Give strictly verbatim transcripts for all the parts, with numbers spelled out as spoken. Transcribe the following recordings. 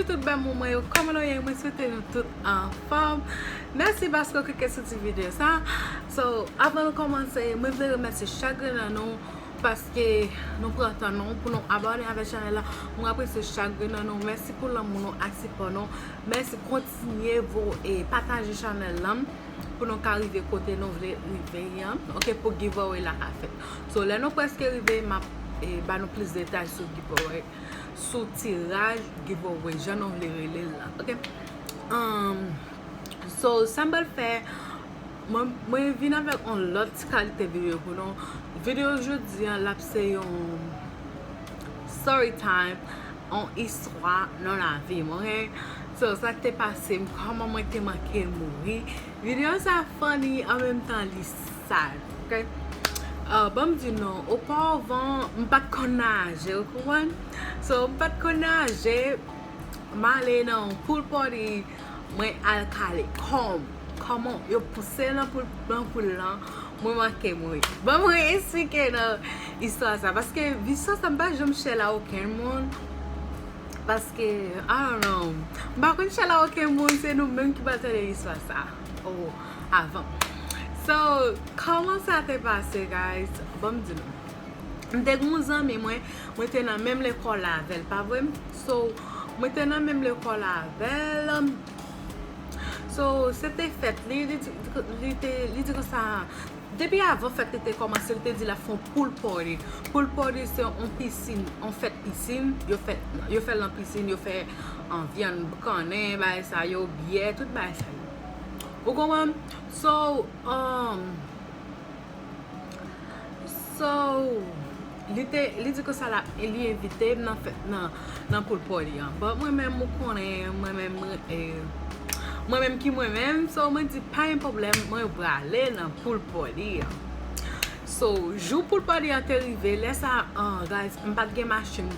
Tout bèl moun mwen yo, kòman nou ye? Mwen swete nou tout anfòm. Mèsi paske w klike sou ti videyo sa. So, avan nou kòmanse, mwen vle remèsye chak grenn nan nou paske nou pran tan nou pou nou abòne avèk chanèl la. Mwen apresye chak grenn nan nou. Mèsi pou lanmou nou ak sipò nou. Mèsi, kontinye vo e pataje chanèl la pou nou ka rive kote nou vle rive an, ok, pou giveaway la ka fèt. So, lè nou prèske rive, m ap e, ba nou plis detay sou giveaway, sou tiraj giveaway, jan nou vle rele l la, ok? Um, so, sa m pral fè, mwen, mwen vin avèk yon lòt ti kalite videyo pou nou. Videyo jodi an, l ap se yon story time, yon istwa nan lavi m, ok? So, sa k te pase m, kòman mwen te manke mouri. Videyo sa funny, an menm tan li sad, ok? Uh, ban m di nou, oparavan, m pa t konn naje, ou konprann? So, m pa t konn naje, m ale nan pool party, mwen al kale kò m. Kòman yo pouse nan pool, nan pool lan, mwen manke mouri. Ban mwen eksplike nan istwa sa, paske istwa sa m pa janm share l a okenn moun. Paske, I don't know, m pa konn share l a okenn moun, se nou menm ki pral tande istwa sa. Oh, avan. So, kòman sa te pase, guys? Ban m di nou. M te gen yon zanmi mwen, mwen te nan menm lekòl avè l, pa vre? So, mwen te nan menm lekòl avè l. So, se te fèt li, li di, li te, li di konsa, depi avan fèt li te kòmanse, li te di l ap fè yon pool party. Pool party se yon pisin, yon fèt pisin, yo fè, yo fè l nan pisin, yo fè, an, vyann kannen, bagay sa yo, byè, tout bagay sa yo. Ou konprann? So, um, So, li te, li di konsa la, li envite m nan fèt, nan, nan pool party an. But mwen menm, ou konnen, mwen menm, mwen, eh, mwen menm ki mwen menm, so mwen di pa gen pwoblèm, mwen prale nan pool party an. So, jou pool party an te rive, lè sa, an, guys, m pa t gen machin.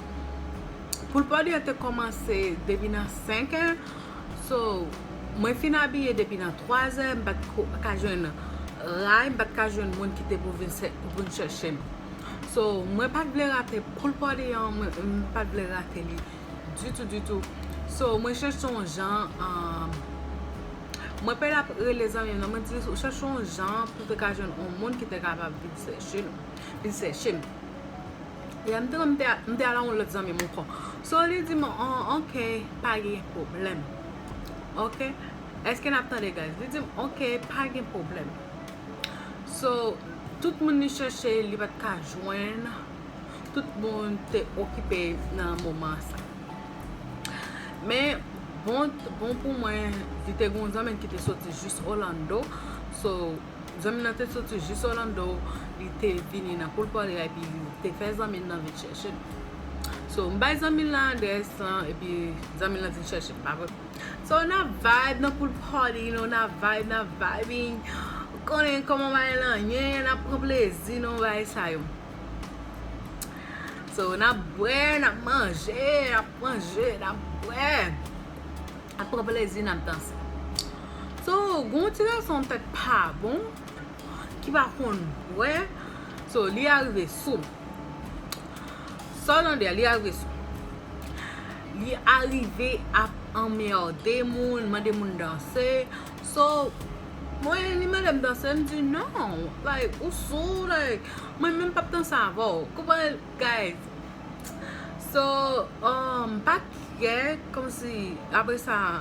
Pool party an te kòmanse depi nan senk è. So, mwen fin abiye depi nan twazè, m pa t ko-, ka jwenn ray, m pa t ka jwenn moun ki te pou vin sè-, pou vin chèche m. So, mwen pa t vle rate pool party an, mwen, m pa t vle rate li ditou, ditou. So, mwen chèche yon jan, um, mwen pral rele zanmi m nan, mwen di, chèche yon jan pou te ka jwenn yon moun ki te kapab vin chèche nou, vin chèche m. Ya, m te, m te, m te al a yon lòt zanmi m ankò. So, li di m, "Oh, ok, pa gen pwoblèm." Ok? Èske n ap tande, guys? Li di m, "Ok, pa gen pwoblèm." So, tout moun li chèche, li pa t ka jwenn. Tout moun te okipe nan moman sa. Men, bon, bon pou mwen, li te gen yon zanmi ki te soti jis Orlando. So, zanmi nan te soti jis Orlando, li te vini nan pool party a, epi li te fè zanmi nan vin chèche m. So, m bay zanmi nan adrès lan, epi zanmi nan vin chèche m, pa vre? So, n ap vibe nan pool party, you know, n ap vibe, n ap vibing. Ou konnen kòman bagay lan ye, n ap pran plezi nan bagay sa yo. So, n ap bwè, n ap manje, n ap manje, n ap bwè. N ap pran plezi, n ap danse. So, gen yon ti gason tèt pa bon, ki pa konn bwè. So, li arive sou m. Sa w tande a, li arive sou m. Li arive ap anmède moun, mande moun danse. So, mwen, li mande m danse, m di non. Like, ou sou, like, mwen menm p ap danse avè w. Konprann, guys? So, um, m pa t kè, kòmsi, apre sa,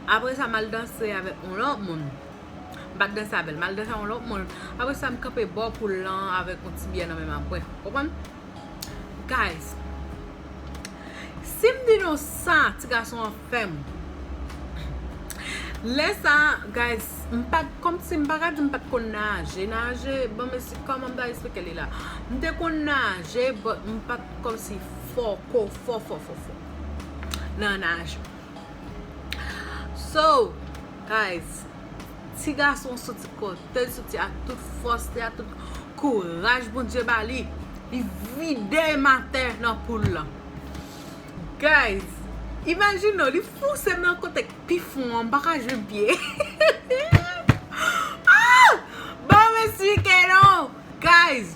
apre sa, m al danse avèk yon lòt moun. M pa t danse avè l, m al danse ak yon lòt moun. Apre sa, m kanpe bò poul lan avèk yon ti byè nan men m ap bwè. Konprann? Guys, si m di nou sa, ti gason an fè m. Lè sa, guys, m pa t, kòmsi m pa ka di m pa t konn naje. Naje, bon, men si, kòman m ta eksplike li la? M te konn naje, but m pa t kòmsi fò, ko, fò, fò, fò, fò nan naje. So, guys, ti gason soti kote l soti ak tout fòs li, ak tout kouraj Bondye ba li. Li vide m atè nan poul lan. Guys, imajine w, li fouse m nan kote k pi fon an, m pa ka jwenn pye. Ah! Bon, mesye, ke non! Guys,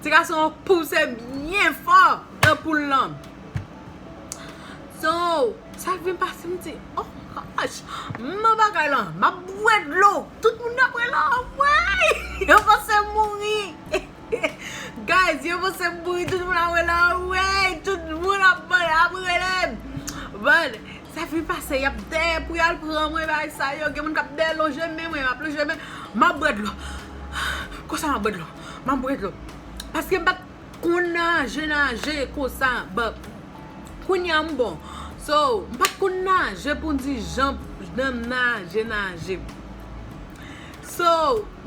ti gason an pouse byen fò nan poul lan. So, sa k vin pase, m di, oh gosh, m nan bagay lan, m ap bwè dlo. Tout moun ap rele anmwey. Yo panse m mouri. Guys, yo panse m mouri, tout moun ap rele anmwey. Tout moun ap, ap rele m. Bon, sa vin pase, y ap dèyè pou y al pran mwen, bagay sa yo. Gen moun k ap dèyè lonje men mwen, m ap lonje men, m ap bwè dlo. Konsa m ap bwè dlo. M ap bwè dlo. Paske m pa t konn naje, naje konsa. But, kounye a m bon. So, m pa t konn naje pou n di jan nan naje, naje. So,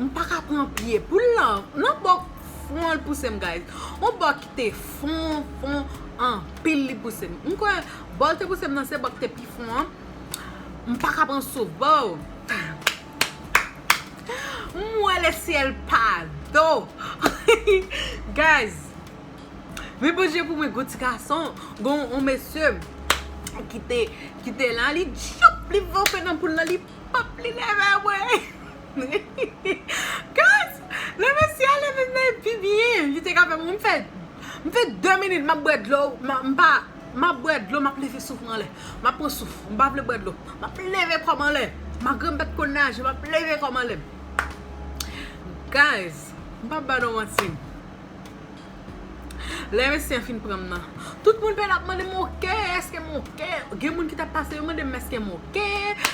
m pa ka pran pye. Pou l lan, nan bò fon an l pouse m, guys. On bò ki te fon, fon, anpil li pouse m. M kwè, bò l te pouse m nan se bò ki te pi fon an. M pa ka pran souf, bro. M wè le syèl pa do. Guys, men Bondye pou mwen, gon ti gason, gon on mesye ki te, ki te la, li jop, li voke nan poul nan, li pap, li leve mwen. Guys, le mesye a leve mwen pi byen, li te ka fè mwen, m fè, m fè de minit, m ap bwè dlo, m, m pa, m ap bwè dlo, m ap leve souf mwen anlè. M ap pran souf, m pa vle bwè dlo. M ap leve kò m anlè. Malgre m pa t konn naje, m ap leve kò m anlè. Guys, m p ap ba nou manti. Lè mesye an fin pran m nan, tout moun pèt ap mande m, "Oke, èske m oke?" Gen moun ki t ap pase, yo mande m, "Èske m oke?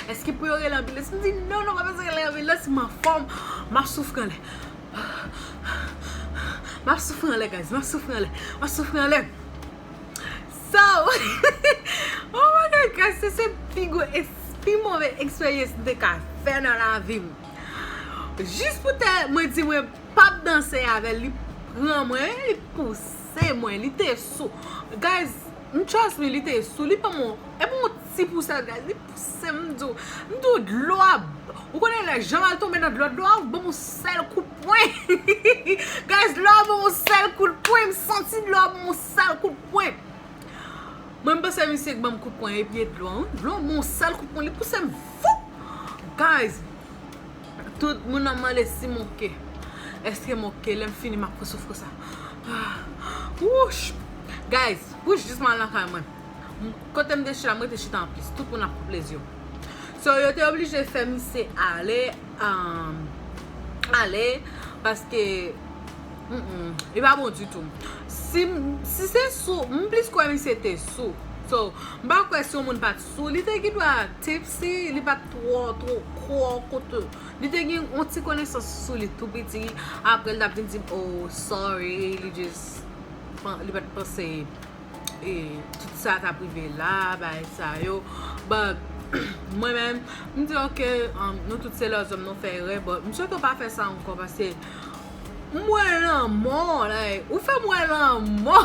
Èske pou yo rele anbilans?" M di, "Non, non, pa bezwen rele anbilans, m anfòm." M ap soufri anlè. M ap soufri anlè, guys. M ap soufri anlè. M ap soufri anlè. So, oh my God, guys, se, se pi gwo, eks- pi move eksperyans m te ka fè nan lavi m. Jis poutèt mwen di mwen p ap danse avè l, li pran mwen, li pouse mwen, li te sou. Guys, m trust me, li te sou, li ban mwen, epi yon ti pousèt, guys, li pouse m, m di w, m di w dlo a, ou konnen lè jan m al tonbe nan dlo, dlo a ban m yon sèl kout pwen. Guys, dlo a ban m yon sèl kout pwen, m santi dlo a ban m yon sèl kout pwen. Mwen, m panse misye k ban m kout pwen epi e dlo an, wi. Dlo an ban m yon sèl kout pwen, li pouse m, fou! Guys, tout moun ap mande si m oke. Èske m oke? Lè m fini, m ap pran souf konsa. Ah, wouch! Guys, pou jis m al nan kay mwen. M- Kote m te chita, m rete chita anplis. Tout moun ap pran plezi yo. So, yo te oblije fè misye ale, um, ale, paske, mm, mm, li pa bon ditou. Si, si se sou, m plis kwè misye te sou. So, m pa kwè si yon moun pa t sou, li te gen dwa tipsy, li pa t twò, twò, twò kote. Li te gen yon ti konesans sou li tou piti. Apre, l t ap vin di m, "Oh, sorry," li just, li pa t panse e, tout sa t ap rive la, bagay sa yo. But, mwen menm, m di, "Ok, um, nou tout se lèzòm, nou fè erè," but m swete w pa fè sa ankò, paske m wè lanmò, like, ou fè m wè lanmò.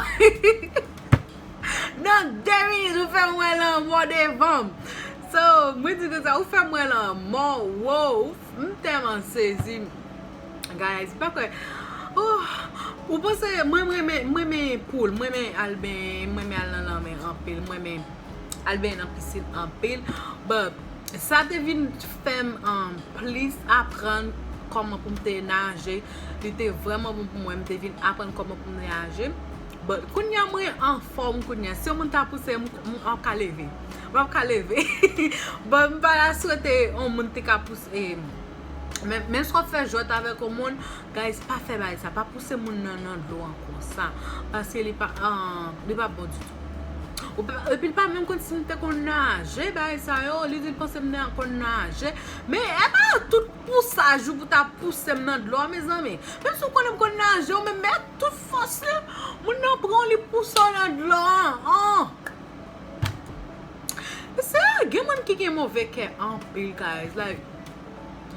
Nan de minit, ou fè m wè lanmò devan m. So, mwen di konsa, ou fè m wè lanmò, wow, m tèlman sezi. Guys, m pa kwè. Oh, ou panse, mwen, mwen renmen, mwen renmen pool, mwen renmen al ben, mwen renmen al nan lanmè anpil, mwen renmen al ben nan pisin anpil. But, sa te vin fè m, um, plis aprann kòman pou m te naje. Li te vrèman bon pou mwen, m te vin aprann kòman pou m naje. But, kounye a mwen anfòm kounye a. Si yon moun ta pouse m, m ap ka leve. M ap ka leve. But, m pa ta swete yon moun te ka pouse, eh, men, menm si w ap fè jwèt avèk yon moun, guys, pa fè bagay sa. Pa pouse moun nan, nan dlo an konsa. Paske li pa, ah, li pa bon ditou. Ou pa, epi l pa menm konn si m te konn naje, bagay sa yo. Li di l panse m te konn naje. Men, e pa tout pousaj ou pou ta pouse m nan dlo a, mezanmi. Menm si w konnen m konn naje, ou menm met tout fòs li, moun nan pran w, li pouse w nan dlo a. An. Se, gen moun ki gen move kè anpil, guys. Like,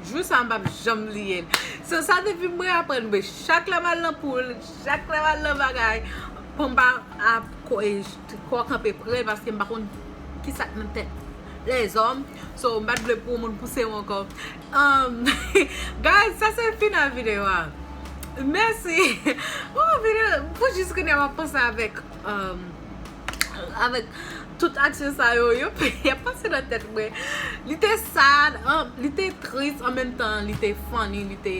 jou sa m p ap janm bliye l. So, sa te vin mwen aprann, mwen, chak lè m al nan pool, chak lè m al nan bagay, pou m pa ap ko- e, kò kanpe pre l, paske m pa konn ki sa k nan tèt lèzòm. So, m pa t vle pou moun pouse m ankò. Um, guys, sa se final videyo a. Mèsi. Oh, videyo, pou jis kounye a m ap panse avèk, um, avèk tout aksyon sa yo, yo, y ap pase nan tèt mwen. Li te sad, an, li te tris, an menm tan, li te funny, li te,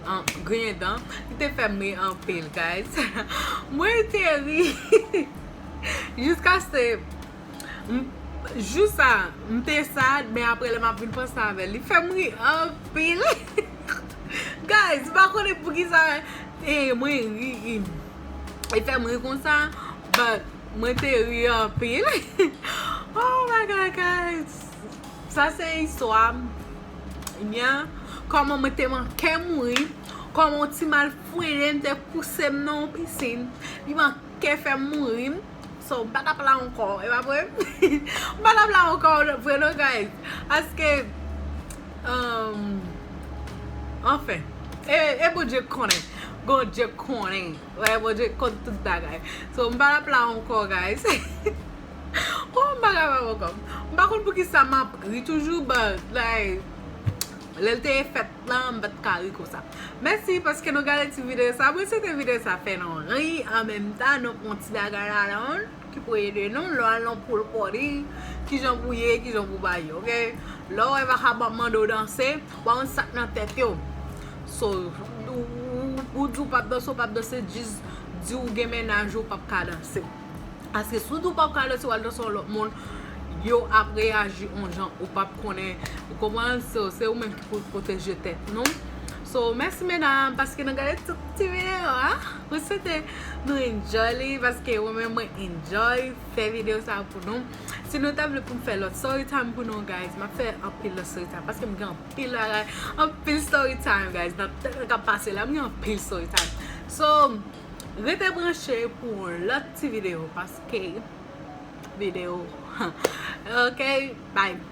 an, griyen dan. Li te fè m ri anpil, guys. Mwen te ri jiskaske, M- jou sa, m te sad, men apre lè m ap vin panse avè l, li fè m ri anpil. Guys, m pa konnen poukisa, e mwen ri, ri. Li fè m ri konsa, but mwen te ri anpil. Oh my God, guys. Sa se istwa m. Ebyen, kòman mwen te manke mouri, kòman yon ti malfrennen te pouse m nan yon pisin, li manke fè m mouri. So, m pa t ap la ankò, e pa vre? M pa t ap la ankò, vre non, guys. Paske, um, anfen, e, e Bondye k konnen. Bondye k konnen. Wè, Bondye k konn tout bagay. So, m pa t ap la ankò, guys. Oh, m pa kapab ankò. M pa konn poukisa m ap ri toujou, but, like, lè l te fèt lan, m pa t ka ri konsa. Mèsi paske nou gade ti videyo sa. Mwen swete videyo sa fè nou ri, an menm tan nou pran ti bagay ladan l ki pou ede nou lè w al nan pool party, kijan pou ye, kijan pou bay, oke? Lè w wè vakabon ap mande w danse, w pa konn sa k nan tèt yo. So, ou, ou, ou di w p ap danse, ou p ap danse, jis di w gen mennaj ou, ou p ap ka danse. Paske si w di w p ap ka danse, w al danse yon lòt moun, yo ap reyaji yon jan ou p ap konnen. Ou konprann? So, se ou menm ki pou pwoteje tèt nou. So, mèsi medam, paske nou gade tout ti videyo a. Mwen swete nou enjoy li, paske mwen menm mwen enjoy fè videyo sa pou nou. Si nou ta vle pou m fè lòt story time pou nou, guys, m ap fè anpil lòt story time, paske m gen anpil bagay, anpil story time, guys. Nan tèt mwen k ap pase la, m gen anpil story time. So, rete branche pou yon lòt ti videyo, paske videyo. Ok, bye.